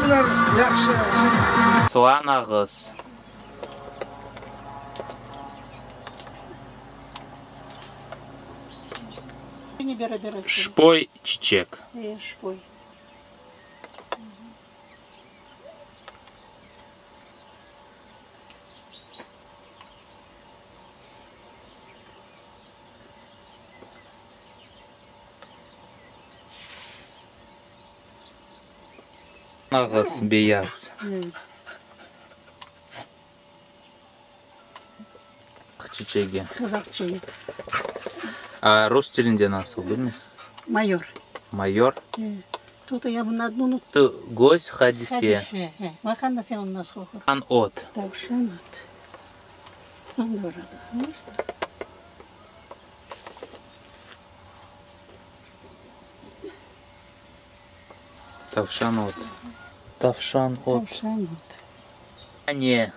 Bunlar yahşı. Sılan ağız. Şpoy çiçek. Ağız, beyaz. Çiçegi. Qızaq çiçegi. A rus tilinde nasıl, bilmeysiz? Mayor. Mayor? Тут я bunu adını unuttum. Göz qadife. Qadife. Baqanda sen onı nasıl oqur? An ot. Tavşan ot. Tavşan ot. Tavşan ot. Tavşan ot. Ne?